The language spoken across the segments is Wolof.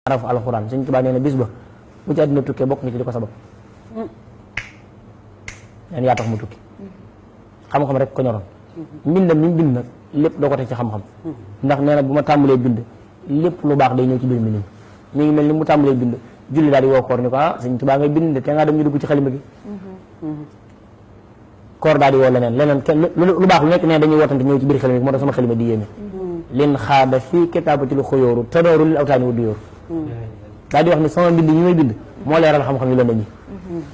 arafu alxuraan Sëñ Tuubaa nee na bis ba bu ci àddina tukkee bokk nga ci di ko sabab neen yaa tax mu tukki xam-xam rek ko ñoroon mbindam mi mu bind nag lépp doo ko teg ci xam-xam ndax nee na bu ma tàmbalee bind lépp lu baax day ñëw ci biir mbind mi ngi mel ni mu tàmbalee bind julli daal di woo koor ni ko Sëñ Tuubaa ngay bind de te ngaa dem ñu dugg ci xalima gi koor daal di woo leneen kenn lu baax lu nekk nee dañuy wootante ñëw ci biir xalima gi moo tax sama xalima di yéeme lin xaada fii kitaabati lu xuyóoru tadooru lil awtaani wa duyóoru daal di wax ni sama mbind yi may bind moo leeral xam-xam yi la nañi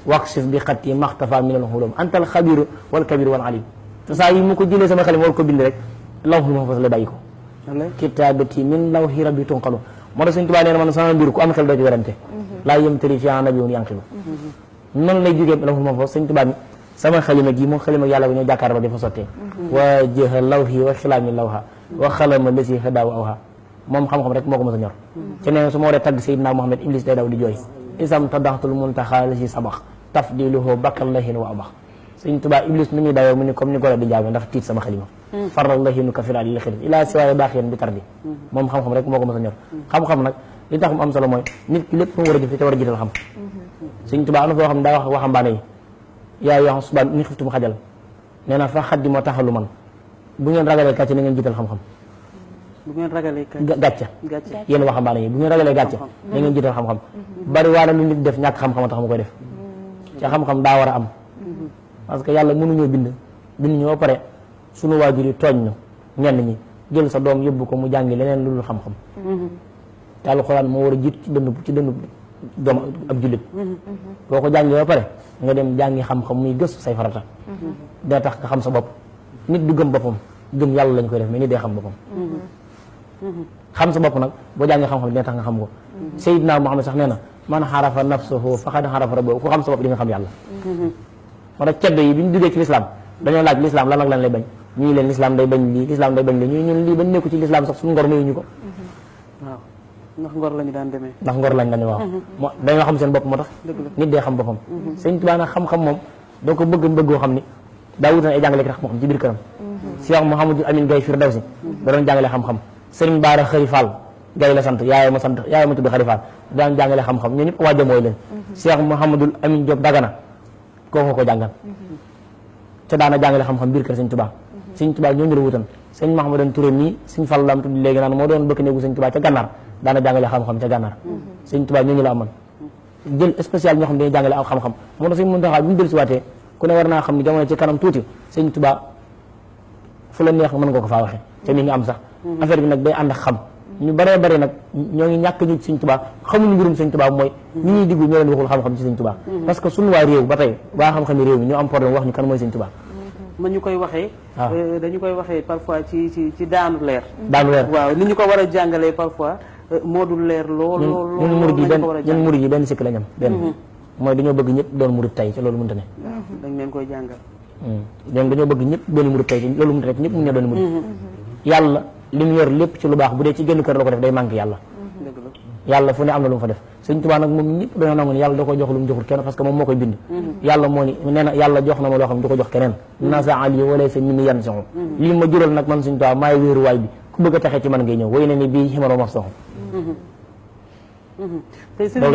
waqsif bi xat yi maxtafa min al xulum antal xabiru wal kabiru wal alim te saa yi mu ko jëlee sama xalima war ko bind rek lawhul mahfuus la bàyyi ko kitaabati min lawhi rabbi tunqalu moo tax Sëñ Tuubaa nee na man sama mbir ku am xel doo ci werante laa yemtari fi nabiyun yanqilu noonu lay jógee lawhul mahfuus Sëñ Tuubaa ni sama xalima gi moom xalima yàlla ba ñoo jàkkaar ba dafa sottee wa jëha lawhi wa xilaami lawha wa xalama lasi xadaaw awha moom xam-xam rek moo ko mos a ñor ci nee su ma waree tagg Seydina Muhammad Iblis day daw di jooy isam tadaxtul muntaxa lasi sabax tafdiluhu bakkal lahin wa abax Sëñ Tuubaa Iblis nu muy dawee mu ni comme ni golo di jaabe ndax tiit sama xalima faral lahinu kafiraat li xarit ilaa siwaaye baax yéen bi tardi moom xam-xam rek moo ko mos a ñor xam-xam nag li tax mu am solo mooy nit ki lépp mu war a jëf te war a jiital xam Sëñ Tuubaa am na foo xam ne daa wax waxambaane yi yaa yoo xam subaa ni xiftum xajal nee na fa xaddi moo taxalu man bu ngeen ragalee gàcce na ngeen jiital xam-xam bu ngeen ragalee gàcce yéen waxambaane yi bu ngeen ragalee gàcce na ngeen jiital xam-xam bari waa na lu nit def ñàkk xam-xam a tax mu koy def ca xam-xam daa war a am parce que yàlla mënuñoo bind ñu ba pare sunu waajur yi tooñ ñu ñenn ñi jël sa doom yóbbu ko mu jàngi leneen lu dul xam-xam te alxuraan moo war a jiit ci dënn doom ab jullit boo ko jàngee ba pare nga dem jàngi xam-xam muy gëstu say farata day tax nga xam sa bopp nit du gëm boppam gëm yàlla lañ koy def mais nit day xam boppam xam sa bopp nag boo jàngee xam-xam dina tax nga xam ko Seydina Muhammad sax nee na man xarafa nafsahu faqad xarafa rabbahu ku xam sa bopp di nga xam yàlla moo tax ceddo yi bi ñu duggee ci lislaam dañoo laaj lislaam lan ak lan lay bañ ñu leen lislaam day bañ lii lislaam day bañ lii ñun lii bañ nekku ci lislaam sax suñu ngor mayuñu ko waaw ndax ngor lañu daan demee ndax ngor lañ dañu waaw moo dañoo xam seen bopp moo tax nit day xam boppam Sëñ Tuubaa nag xam-xam moom doo ko bëggoo xam ni daa wutan ay jàngale ki tax moo xam ci biir këram Cheikh Mouhamadou Amine Gaye Firdawsi da doon jàngale xam-xam Sëriñ Baara Xëri Fall Gaye la sant yaay ma tudd Xëri Fall daan jàngale xam-xam ñoo ñëpp waaja mooy leen Cheikh Mouhamadou Amine Diop Dagana kooku ko jàngal te daana jàngale xam-xam biir kër Sëñ Tuubaa Sëñ Tuubaa ñoo ñu la wutan Sëñ Mahamadan Touré nii Sëñ Fall lam tudd léegi naan moo doon bëkk néegu Sëñ Tuubaa ca gànnaar daana jàngale xam-xam ca gànnaar Sëñ Tuubaa ñoo ñu la amoon jël spécial ñoo xam dañuy jàngale ak xam-xam moo tax Sëñ Muntaxaa bu ñu dellu si waatee ku ne war naa xam ni jamono ci kanam tuuti Sëñ Tuubaa fu la neex mën nga ko faa waxee te mi ngi am sax affaire bi nag day ànd ak xam ñu baree bari nag ñoo ngi ñàkk ñu ci Sëñ Tuubaa xamuñu mbirum Sëñ Tuubaa mooy ñi ñuy diggu ñoo leen waxul xam-xam ci Sëñ Tuubaa parce que suñu waa réew ba tey waa xam-xam yi réew mi ñoo am problème wax ñu kan mooy Sëñ Tuubaa ma ñu koy waxee dañu koy waxee parfois ci daanu leer waaw ni ñu ko war a jàngalee parfois moo dul leer lool ñun murid yi benn sikk lañ am benn mooy dañoo bëgg ñëpp doon murid tey ci loolu mënta ne dañ leen koy jàngal dañoo bëgg ñëpp doon murid tey ci loolu mënta ne ñëpp mun ñoo doon murid yàlla li mu yor lépp ci lu baax bu dee ci génn kër la ko def day manqué yàlla fu ne am na lu mu fa def Sëñ Tuubaa nag moom ñëpp dañoo nangu ne yàlla da ko jox lu mu joxul kenn parce que moom moo koy bind yàlla moo ni nee na yàlla jox na ma loo xam ne du ko jox keneen nasa ali wala sa mini yan soxo lii ma jural nag man Sëñ Tuubaa maay wéeru waay bi ku bëgg a taxee ci man ngay ñëw way na ni bii ximaroo max soxo tey sëriñ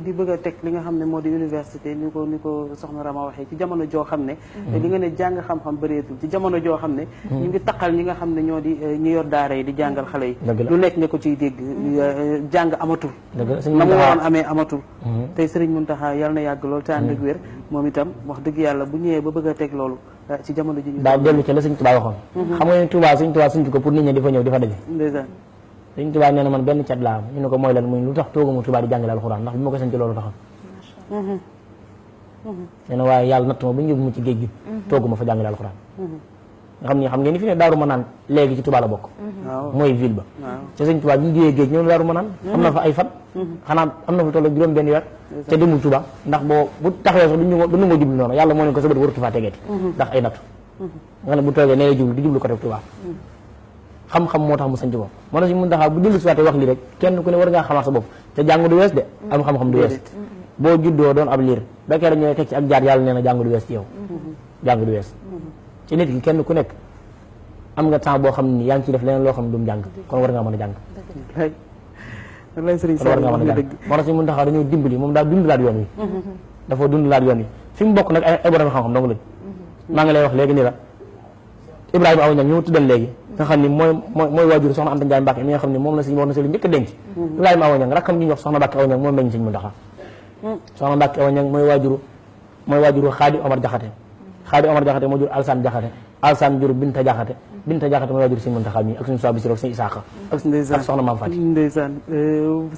di bëgg a teg li nga xam ne moo di université ni ko soxna Rama waxee ci jamono joo xam ne li nga ne jàng xam-xam bëreetul ci jamono joo xam ne ñu ngi taqal ñi nga xam ne ñoo di ñu yor daara yi di jàngal xale yi lu nekk nga ko ciy dégg jàng amatul na mu waroon amee amatul tey sëriñ Muntaxa yàlla na yàgg loolu te ànd ak wér moom itam wax dëgg yàlla bu ñëwee ba bëgg a teg loolu ci jamono ji ñu daa dellu ci la Sëñ Tuubaa waxoon xam nga ne Tuubaa Sëñ Tuubaa suñ ko pour nit ñi di fa ñëw di fa daje ndeysaan Sëñ Tuubaa nee na man benn cat laa am ñu ne ko mooy lan muy lu tax tooguma Tuubaa di jàngale alxuraan ndax bi ma ko sañ ci loolu taxam nee na waaye yàlla natt ma ba ñu yóbbu ma ci géej gi tooguma fa jàngale alxuraan nga xam ngeen ni fi ne Daaru Manaan léegi ci Tuubaa la bokk mooy ville ba te Sëñ Tuubaa bi ñu jógee géej ñëw Daaru Manaan am na fa ay fan xanaa am na fa toll juróom benn weer te demul Tuubaa ndax bu taxawee sax du nangoo jublu noonu yàlla moo ne ko sa bët waratu faa tegeeti ndax ay natt nga ne bu toogee nee jublu di jublu ko def Tuubaa xam-xam moo tax mu sañ ci bopp moo tax si mun taxaa bu dellu si waatee wax li rek kenn ku ne war ngaa xamaat sa bopp te jàng du wees de am xam-xam du wees boo juddoo doon ab liir bekkee rek ñooy teg ci ak jaar yàlla nee na jàng du wees ci yow jàng du wees ci nit ki kenn ku nekk am nga temps boo xam ni yaa ngi ciy def leneen loo xam ne du mu jàng kon war ngaa mën a jàng lay Serigne war nga Saliou mën a dëgg moo tax si mun taxaw dañoo dimbali moom daal dundalaat yoon wi dafa dundalaat yoon wi fi mu bokk nag ay borom xam-xam dong lañ maa ngi lay wax léegi ni la Ibrahima Aw Ñang ñu tuddal léegi nga xam ni mooy waajur soxna Anta Ndiaye Mbacke mi nga xam ni moom la Sëriñ Mor Sali njëkk a denc Ibrahima Aw Ñang rakkam ñi ñu wax soxna Mbacke Aw Ñang moo meññ Sëriñ Muntaxa soxna Mbacke Aw Ñang mooy waajuru Xaadi Omar Jaxate Xaadi Omar Jaxate moo jur Alsaan Jaxate Alsaan jur Binta Jaxate mooy waajur Sëriñ Muntaxa mi ak suñu soi bisiro ak suñu Isaaka ak soxna Maam Fati ndeysaan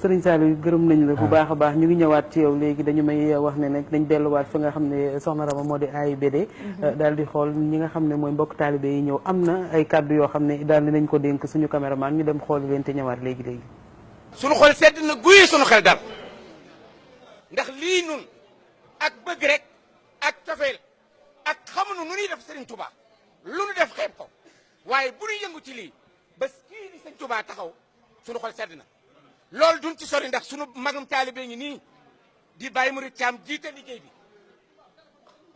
Serigne Saliou gërëm nañ la bu baax a baax ñu ngi ñëwaat ci yow léegi dañu may wax ne nag dañ delluwaat fa nga xam ne soxna Rama moo di AIBD daal di xool ñi nga xam ne mooy mbokk taalibe yi ñëw am na ay kàddu yoo xam ne daal dinañ ko dénk suñu caméraman ñu dem xool leen te ñëwaat léegi suñu xol sedd na guy suñu xel dal ndax lii nun ak bëgg rek ak cofeel ak xamuñu nu ñuy def Serigne Touba lu nu def xeeb ko waaye bu ñu yëngu ci lii ba kii di Serigne Touba taxaw suñu xol sedd na loolu duñ ci sori ndax suñu magum taalibe ngi nii di bàyyi murid Caam jiite liggéey bi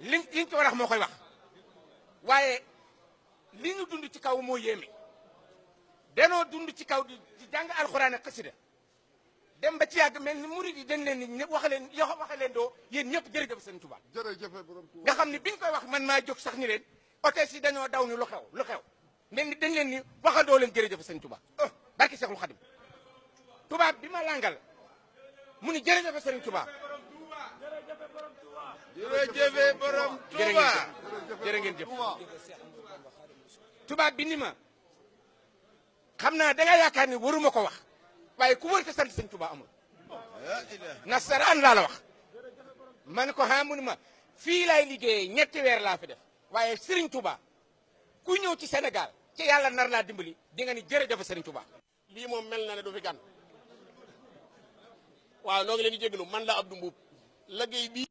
liñ ci war a wax moo koy wax waaye li ñu dund ci kaw moo yéeme danoo dund ci kaw di jàng alxuraan ak xasida dem ba ci yàgg mel ni murid yi dañ leen ni waxe leen doo yéen ñëpp jërëjëf Serigne Touba nga xam ne biñ koy wax man maa jóg sax ni leen otes yi dañoo daw ni lu xew mel ni dañ leen ni waxandoo leen jërëjëf Serigne Touba barki Seexul Xadim tubaab bi ma langal mu ni jërëjëf Serigne Touba jërëjëf borom Touba jërë ngeen jëf tubaab bi ni ma xam naa da nga yaakaar ni waruma ko wax waaye ku wër te sant Serigne Touba amul nasaraan laa la wax man ko mu ni ma fii laay liggéeyee ñetti weer laa fi def waaye Serigne Touba ku ñëw ci Sénégal ci yàlla nar laa dimbali di nga ni jërëjëf Serigne Touba. lii moom mel na ne du fi gan waaw noo ngi leen di jégalu man la Abdou Mbuub liggéey bi